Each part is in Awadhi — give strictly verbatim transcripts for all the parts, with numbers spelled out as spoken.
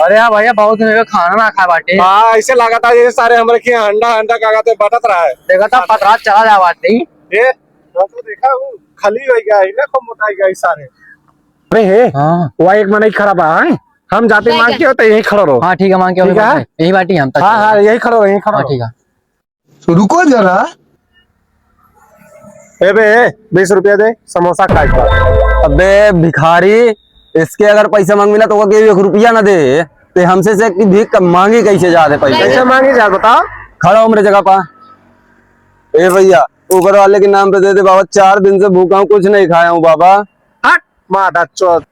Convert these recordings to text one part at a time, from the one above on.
अरे यार भैया, बहुत दिन हो गए खाना ना खाए बाटे। हाँ, ऐसे लागत है जैसे सारे हमरे के अंडा, अंडा का कहते बटत रहा है। देखा था पतरा चला जा बाटे। ये, वो तो देखा, वो खाली हो गया है ना, खूब मोटाई गया है सारे। अरे हे, हाँ। वह एक मनई खड़ा बा, हैं? हम जाते मांग के होते, यही खड़ा रहो। हाँ, ठीक है, मांग के ठीक है? यही बाटी हम तक हाँ, हाँ, यही खड़ा रहो, यही खड़ा हाँ, रहो। ठीक है। तो रुको जरा। ए बे, ए, बीस रुपया दे, समोसा खाए के बा। अबे भिखारी, इसके अगर पैसा मांग मिला तो ओके एक रुपया ना दे। ते हमसे से कि भीख मांगी कैसे जाते पैसे? कैसे मांगी जात बताओ? खड़ा हो मेरे जगह पा। ए भैया, ऊपर वाले के नाम पे दे दे बाबा, चार दिन से भूखा हूँ, कुछ नहीं खाया हूँ बाबा। हट, मादा चोद।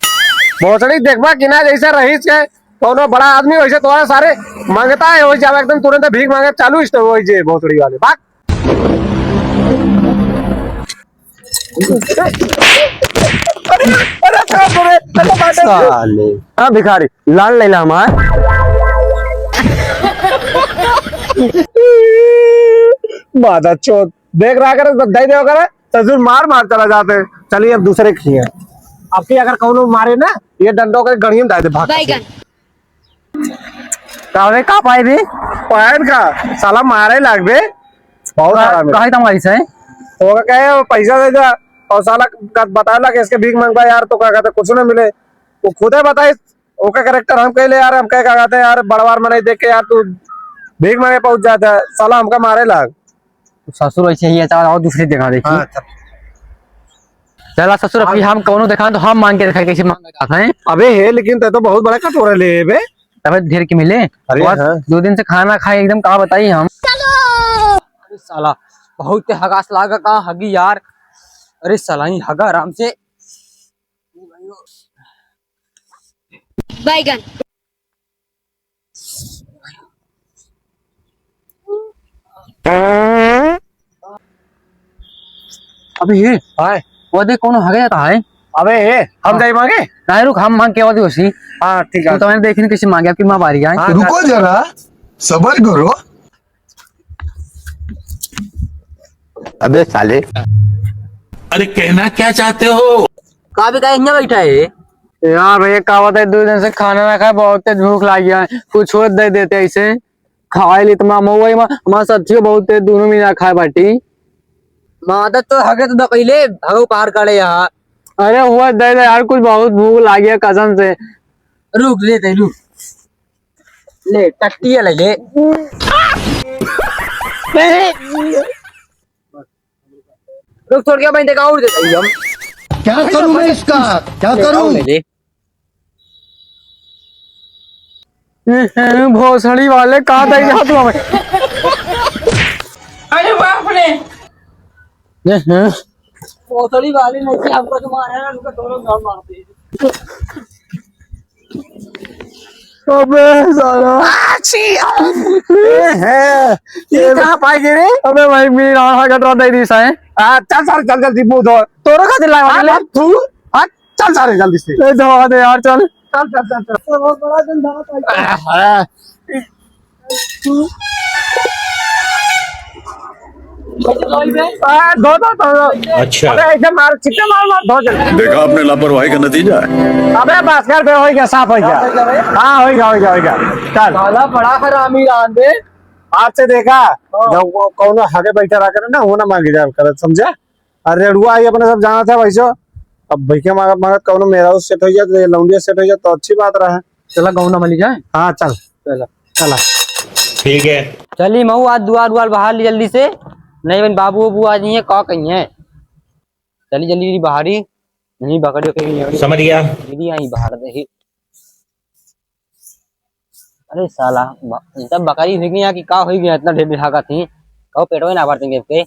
भोसड़ी देखबा कि ना, जैसे रहीस के कौनो बड़ा आदमी वैसे तोरा सारे मांगता है, वही जावे एकदम तुरंत भीख मांगे चालू इस तो वही जे भोसड़ी वाले। भाग। अरे, अरे, अरे, अरे, अरे, अरे, साले। हाँ, भिखारी, लाल लैला हमार। मादा चोद, देख रहा करे, दे दे करे। ससुर मार मार चला जाते। चलिए अब दूसरे खिए। आपके अगर कौनो मारे ना, ये डंडो के गणियम डाल दे भाग। बैगन। का रे, का पाए बे? पायन का? साला मारे लाग बे। बहुत का-, हरामी। काहे तमारी से? तो ओका कहे, "पैसा दे जा।" और साला का बताए ला कि इसके भीख मांगबा यार, तो का कहते, "कुछ ना मिले।" वो खुदे बताए, ओका character हम कहले यार, हम कहे का कहते यार, बड़वार मनई देख के यार, तू भीख मांगे पहुंच जाता है, साला हमका मारे लाग। ससुर ऐसे ही है, चला और दूसरी जगह देखी। हाँ, चल। चला ससुर, अभी हम कौनो देखा तो हम मांग के देखा कैसे मांगा जाता है। अबे हे, लेकिन ते तो बहुत बड़ा कटोरा ले बे। तबे ढेर के मिले। अरे और हाँ। दो दिन से खाना खाए एकदम, का बताई हम। अरे साला, बहुत हगास लागा का हगी यार। अरे साला, ही हगा आराम से। बैगन। अबे ये, हाय। वो देख, कौनो हगे जाता है। अबे ये, हम हाँ। जाई मांगे? नहीं, रुक, हम मांग के आवा दी उसी। हाँ, ठीक है। तो मैंने देखने कैसे मांगे, आपकी माँ बारी आए। हाँ, रुको जरा, सबर करो। अबे साले। अरे कहना क्या चाहते हो? का भी का हियां बैठा है? यार भैया, का बताई, दो दिन से खाना ना खाए, बहुत तेज भूख लाग गया है। कुछ और दे देते ऐसे, खाए ली तो माँ मऊआ, माँ, हमारे साथियों बहुत तेज, दोनों में ना खाए बाटी। माँ तो, तो हगे तो दकैले, हगे पार करे यहाँ। अरे हुआ दे दे यार, कुछ बहुत भूख लाग गया कसम से। रुक, ले दे, रुक। ले, टट्टिया लगे। रुक, छोड़ के मैं देखा और देता हूँ हम। क्या करूँ मैं इसका? क्या ले, करूँ? और ले ले। ए, ए, भोसड़ी वाले, कहाँ दे जा तू हमें? अरे बाप रे। ए, ए। भोसड़ी वाले नहीं, हमको तो मारा है, उनको दोनों गाल मार दिए। अबे साला। आछी! ए, है। ये ये कहाँ पाई गए रे? अबे भाई, मेरी राह हगट रहा दे दी साए। आ, चल सारे, चल जल्दी मुंह धो। तोरो खातिर लाए आ, वाले। तू, आ, चल सारे जल्दी से। ए, धोवा दे यार, चल। चल, चल, चल, चल। बहुत बड़ा धंधा था। आ, धो, धो, धो, धो। अच्छा। अबे, ऐसे मार, चिट्टे मार, मार, धो जल्दी। देखा आपने लापरवाही का नतीजा है। अबे, बस कर बे, हो गया, साफ हो गया। हाँ, हो गया, हो गया, हो गया। चल। साला बड़ा हरामी रान दे। आज से देखा, हाँ। जब वो कौनो हगे बैठा रहा करे ना, वो ना मांगे जाल करे, समझा? अरे रेडुआ आई अपने सब जाना था वैसे। अब भैया मांगत मांगत कौनो मेहरारू सेट हो जाए, तो ये लौंडिया सेट हो जाए, तो अच्छी बात रहा। चला गौना मली जाए। हाँ, चल। चला। चला। ठीक है। चली महू, आज दुआर उआर बहार ली जल्दी से, नहीं बन बाबू उबू आ जाइए, का कहिए। चली जल्दी जल्दी बहारी, नहीं बकरी उकरी नहीं। समझ गया। दीदी आई बहार दे। अरे साला, ब-, ई सब बकरी हुई गया कि का हुई गया, इतना ढेर बिठाका थी, कहो पेटवे ना भरते के,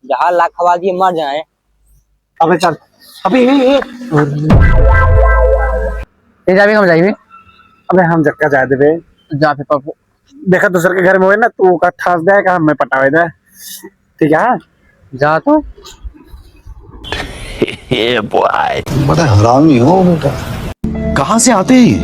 जहाँ लाख खवा दिए मर जाए। अबे चल, अबे, ए, ए। ये जाबे, हम जाइबे। अबे हम जक्का जाए देबे। जा फिर पप्पू। देखा दूसर के घर में होए ना, तू ओका ठास दे, का हमें पटावे दे। ठीक है? जा तो। ये बॉय। बड़ा हरामी हो बेटा। कहाँ से आते हैं ये?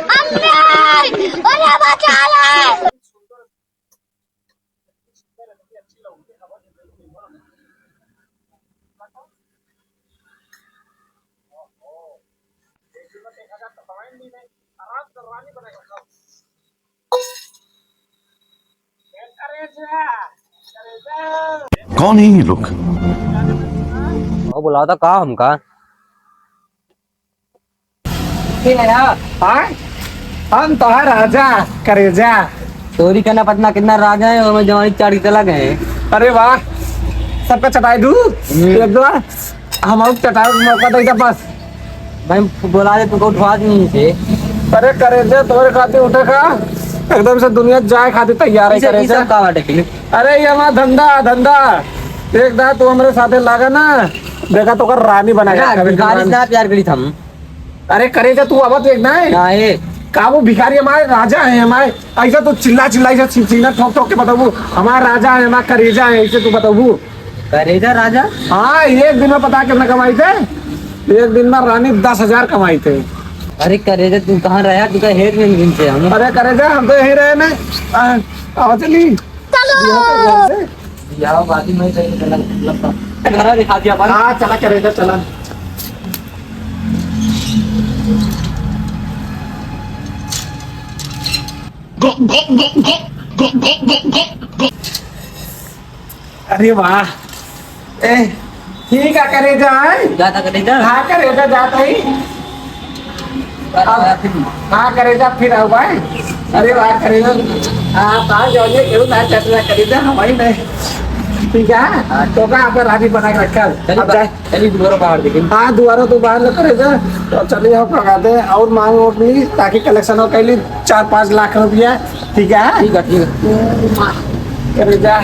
अम्मी! अरे बचा ले! कौन है ये लोग? वो बुलावा था का हमका? हाँ? हम तोहार राजा, करेजा। चोरी करना पतना कितना राजा है, हमें जवानी चाड़ के चला गए। अरे वाह, सबका चटाई दू। हम्म। एक दो, हम और चटाई मौका दे दे बस। भाई, बोला दे, तुमको उठवा दी नीचे। अरे करेजा, तोरे खातिर उठे का, एकदम से दुनिया जाए खातिर तैयार है इसे, करेजा। इसे का बाटे के? अरे, ये हमारा धंधा, धंधा। एक दा तू हमरे साथे लागा ना, देखा तो कर रानी बना के अरे, रखा, भिखारी रानी। से ना प्यार करी थम। अरे करेजा, तू अब तो एक ना है। ना है। का वो भिखारी हमारे राजा है, हमारे ऐसा तो चिल्ला चिल्ला, ऐसा सी-, सीना ठोक ठोक के बताबू, हमारा राजा है, हमारा करेजा है, ऐसे तू बताबू। करेजा राजा? हाँ, एक दिन में पता कितना कमाई थे? एक दिन में रानी दस हजार कमाई थे। अरे करेजा, तू कहाँ रहा? तू का हेड में दिन से हम। अरे करेजा, हम तो यहीं रहे ना। आ, आओ चली। चलो। बियाह बादी में चल, चला, लपा। घरा दिखा दिया हमारा। हाँ, चला करेजा, चला। अरे वाह। ए, ठीक है करेजा, हैं? जाता करेजा? हाँ करेजा, जाता ही। अब, हाँ करेजा, फिर आओ भाई। अरे वाह करेजा, आप आ जाओ, ये क्यों ना चल रहा करेजा, हम ही नहीं। ठीक है? हाँ। तो का आपका राजी बना के रखा। चलिए अब बा-, जाए। चलिए दोबारा बाहर देखें। हाँ, दोबारा तो बाहर न करेजा। तो चलिए हम पका दे और मांग वोट ली, ताकि कलेक्शन हो कैली चार पाँच लाख रुपया। ठीक है? ठीक है, ठीक है। करेजा।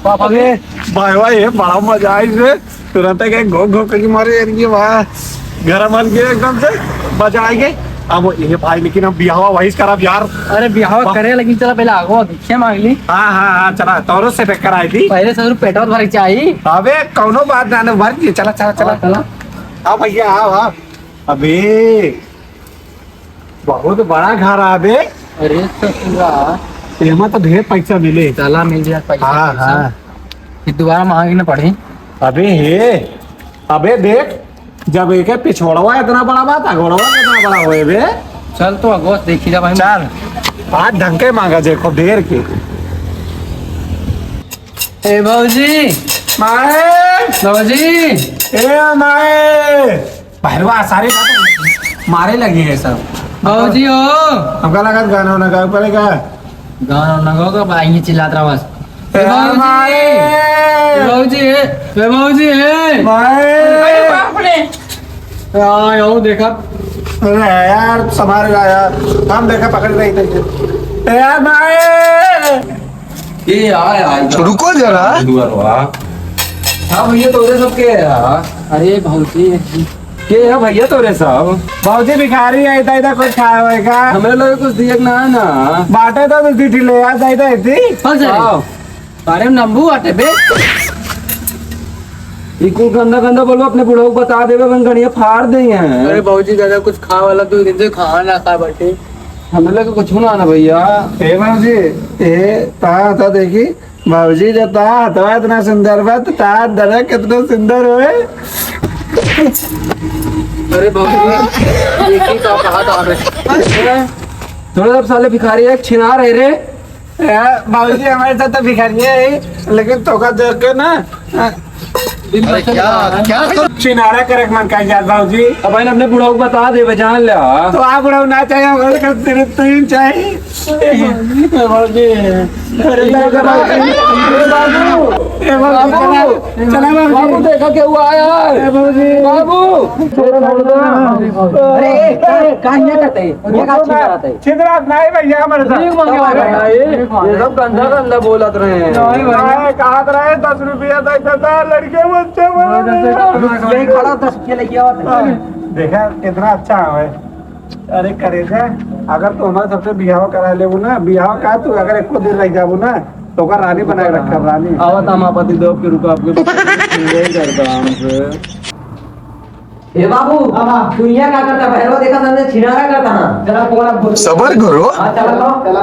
बाप रे, भाई, भाई, ये बड़ा मजा आई रे। तुरंत के घो घो करके मारे यार, ये वाह, गरम हल गया एकदम से, मजा आ गया। अब ये भाई, लेकिन हम बियाहवा वही से करब यार। अरे बियाहवा वाह। करे, लेकिन चला पहले आगो भिक्षा मांग ली। हाँ, हाँ, हाँ, चला, तोरो से बेकार आई थी। पहले से पेटवा भरे चाहिए। अबे कौनो बात ना, ना, भर दिए, चला, चला, चला। हाँ, चला। हाँ भैया, हाँ, हाँ। अबे बहुत बड़ा घर आ बे। अरे ससुरा। एमा तो ढेर पैसा मिले। चला मिल जाए पैसा, हाँ, पैसा। हाँ। फिर दोबारा मांगे ना पड़े। अबे हे, अबे देख, जब एके पिछोड़वा इतना बड़ा बा, त अगोड़वा कितना बड़ा होए बे? चल तो अगोस देखी जा भाई। चल, आज ढंग के मांगा जे खूब ढेर के। ए भौजी। माए। भौजी। ए माए। भैरवा सारे बात मारे लगी है सब। भौजी हो। हमका लगा गाना वाना गावे पड़ेगा। गाना वाना गाओगा, बा, ये चिल्लात रहा बस। ए ए भौजी। माए। ए भौजी, ए, ए भौजी, ए। माए। अरे बाप रे। आ, यो देखा। अरे यार, संभाल रहा यार। हम देखा पकड़ रही थे। ए यार, माए। ए, आय, आय, रुको जरा। दुआरवा। हाँ भैया, तोरे सब के है? अरे भौजी। के है भैया तोरे सब? भौजी भिखारी है, इधर, इधर कुछ खाए होए का? हमरे लोग कुछ दिए ना, ना। बाटे तो दू तीन ठे ले आ, इधर, इधर। हाँ, सर। आओ। अरे नंबू आटे बे। ई कुल गंदा गंदा बोलबा, अपने बुढ़ऊ बता देबे, अपन गणिया फाड़ देइहैं। अरे बाबूजी, दादा कुछ खाए वाला दो दिन से खाना ना खा बैठे। हमरे लगे कुछ ना ना भैया। ए बाबूजी, ए ता ता देखी, बाबूजी जब ता हथवा इतना सुंदर बा, तो ता दरा कितना सुंदर होए। अरे बाबूजी, देखी का कहा था रे। थोड़ा सब साले भिखारी है, छिनार है रे। ए, बाबूजी, हमारे साथ तो भिखारी है ही, लेकिन तोका देख के ना, अरे क्या, क्या कर- छिनारा करे के मन कर जात, बाबूजी। अब भाई, अपने बुढ़ऊ को बता दे, जान ले। तो आप बुढ़ऊ ना चाहिए, हमारे घर सिर्फ तीन चाहिए। ए, बाबूजी। अरे, बाबू। ए, बाबू, बाबू। चला, चला, बाबूजी। बाबू, देखा क्या हुआ यार? ए, बाबूजी। बाबू। छोड़ दो। अरे, ए, ए, कहाँ ये करते हैं? ये कहाँ छिनारा है? छिंदरात नहीं भैया, हमारे साथ। भीख मांगे वाला है। ये सब गंदा गंदा बोलत रहे हैं। नहीं भाई। अरे, कहा तो रहे, दस रुपया दे देता, लड़के बच्चे बोले। यही खड़ा, दस रुपया लेके आओ। देखा, कितना अच्छा है। अरे करेजा, अगर तू हमारे सबसे बियाह करा लेबू ना, बियाह का तू अगर एको दिन रह जाबू ना, तो ओकर रानी बनाए रखब, रानी। आवत हम आपत्ति देव के रुका आपके यही करता हमसे। ए बाबू, हाँ, हाँ। तू यहाँ का करता? बहरवा देखा था, छिनारा करता, हाँ। चला, कोना बोल। सबर करो। हाँ, चला तो। चला।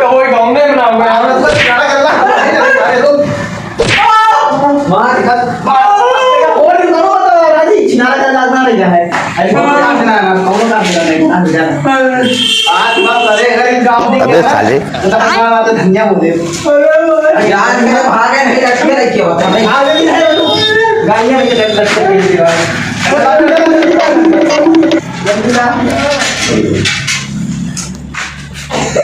तो होई गाँव में ना हुआ। मार खा, मार, मार, और भी करो तो राजी, छिनारा का नाम नहीं है। अरे, कौन काम से ना, ना, कौन काम से ना, नहीं, ना, ना। आज बात करे, अगर इन गाँव में अबे क्या साले। तो तब क्या बात है, धनिया बोले। यार, मेरे भागे नहीं, रखिए, रखिए, बता नहीं। आगे भी है, गाड़ियाँ लेके चल सकते हैं, ये बात। जल्दी ना।